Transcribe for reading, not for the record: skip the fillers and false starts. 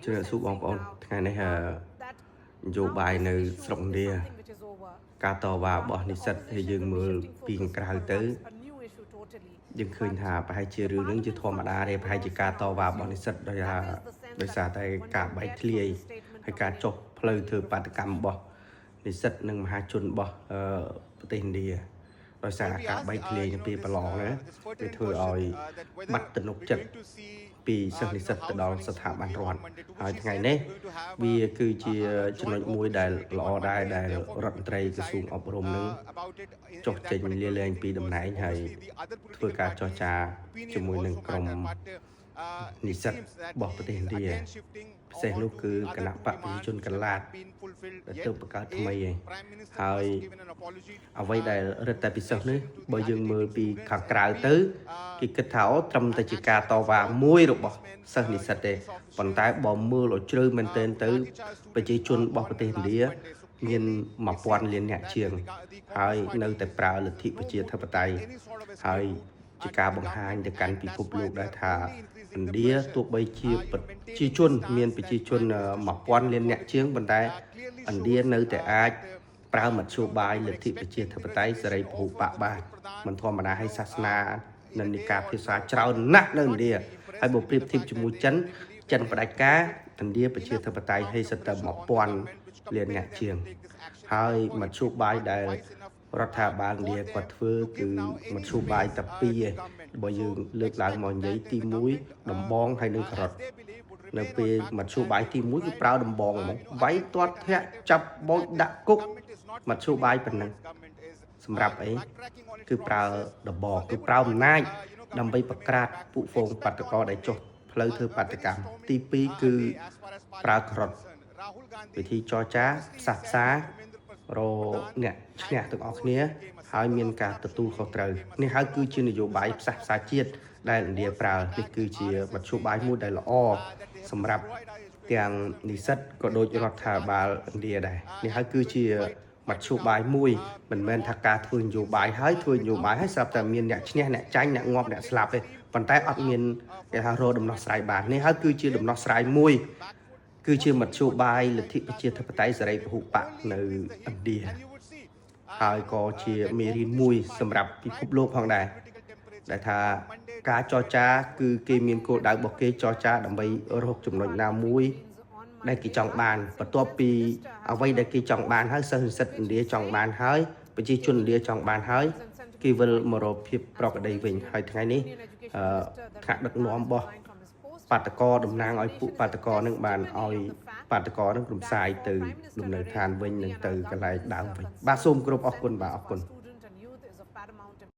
ជំរាបសួរបងប្អូនថ្ងៃនេះអឺនយោបាយនៅស្រុកឥណ្ឌាការតវ៉ារបស់និស្សិតហើយយើងមើលពីខាងក្រៅទៅយើងឃើញថាប្រហែលជារឿងហ្នឹងជាធម្មតាទេប្រហែលជាការតវ៉ារបស់និស្សិតដោយថាដោយសារតែការបែកធ្លាយហើយការចុះផ្លូវធ្វើបាតុកម្មរបស់និស្សិតនិងមហាជនរបស់អឺប្រទេសឥណ្ឌាដោយសារការបែកធ្លាយនៅពេលប្រឡងណាវាធ្វើឲ្យបាត់ទំនុកចិត្តពីសិស្សនិស្សិតទៅដល់ស្ថាប័នរដ្ឋហើយថ្ងៃនេះវាគឺជាចំណុចមួយដែលល្អដែរដែលរដ្ឋមន្ត្រីក្រសួងអប់រំនឹងចុះចេញលាលែងពីតំណែងហើយធ្វើការចរចាជាមួយនឹងក្រុមនិស្សិតរបស់ប្រទេសឥណ្ឌាពិសេសនោះគឺគណបក្សប្រជាជនកលាតដែលទើបបង្កើតថ្មីឯងហើយអ្វីដែលរឹតតែពិសេសនេះបើយើងមើលពីខាងក្រៅទៅគេគិតថាអូត្រឹមតែជាការតវ៉ាមួយរបស់សិស្សនិស្សិតទេប៉ុន្តែបើមើលឲ្យជ្រៅមែនទែនទៅប្រជាជនរបស់ប្រទេសឥណ្ឌាមាន1000លានអ្នកជាងហើយនៅតែប្រើលទ្ធិប្រជាធិបតេយ្យហើយជាការបង្ហាញទៅកាន់ពិភពលោកដែរថាឥណ្ឌាទោះបីជាប្រជាជនមានប្រជាជន1000លានអ្នកជាងប៉ុន្តែឥណ្ឌានៅតែអាចប្រើមធ្យោបាយលទ្ធិប្រជាធិបតេយ្យសេរីពហុបក្សបានមិនធម្មតាឲ្យសាសនានិន្នាការភាសាច្រើនណាស់នៅឥណ្ឌាហើយបើប្រៀបធៀបជាមួយចិនចិនផ្ដាច់ការឥណ្ឌាប្រជាធិបតេយ្យឲ្យសិតតែ1000លានអ្នកជាងហើយមធ្យោបាយដែលរដ្ឋាភិបាលឥណ្ឌាគាត់ធ្វើគឺមធ្យោបាយតែពីរឯងបើយើងលើកឡើងមកនិយាយទី1ដំបងហើយនិងការ៉ុតនៅពេលមធ្យោបាយទី1គឺប្រើដំបងហ្មងវាយទាត់ធាក់ចាប់បោចដាក់គុកមធ្យោបាយប៉ុណ្ណឹងសម្រាប់អីគឺប្រើដំបងគឺប្រើអំណាចដើម្បីប្រក្រាតពួកហ្វូងបាតុករដែលចុះផ្លូវធ្វើបាតុកម្មទី2គឺប្រើការ៉ុតវិធីចរចាផ្សះផ្សារអ្នកឈ្នះទាំងអស់គ្នាហើយមានការទទួលខុសត្រូវនេះហើយគឺជានយោបាយផ្សះផ្សាជាតិដែលឥណ្ឌាប្រើនេះគឺជាមធ្យោបាយមួយដែលល្អសម្រាប់ទាំងនិស្សិតក៏ដូចរដ្ឋាភិបាលឥណ្ឌាដែរនេះហើយគឺជាមធ្យោបាយមួយមិនមែនថាការធ្វើនយោបាយហើយធ្វើនយោបាយហើយស្រាប់តែមានអ្នកឈ្នះអ្នកចាញ់អ្នកងាប់អ្នកស្លាប់ទេប៉ុន្តែអត់មានគេថារកដំណោះស្រាយបាននេះហើយគឺជាដំណោះស្រាយមួយគឺជាមធ្យោបាយលទ្ធិប្រជាធិបតេយ្យសេរីពហុបក្សនៅឥណ្ឌាហើយក៏ជាមេរៀនមួយសម្រាប់ពិភពលោកផងដែរដែលថាការចរចាគឺគេមានគោលដៅរបស់គេចរចាដើម្បីរកចំណុចណាមួយដែលគេចង់បានបន្ទាប់ពីអ្វីដែលគេចង់បានហើយសិស្សនិស្សិតឥណ្ឌាចង់បានហើយប្រជាជនឥណ្ឌាចង់បានហើយគេវិលមករកភាពប្រក្រតីវិញហើយថ្ងៃនេះអឺថ្នាក់ដឹកនាំរបស់បាតុករតំណាងឲ្យពួកបាតុករនឹងបានឲ្យបាតុករនឹងរំសាយទៅលំនៅឋានវិញនិងទៅកន្លែងដើមវិញបាទសូមគោរពអរគុណបាទអរគុណ។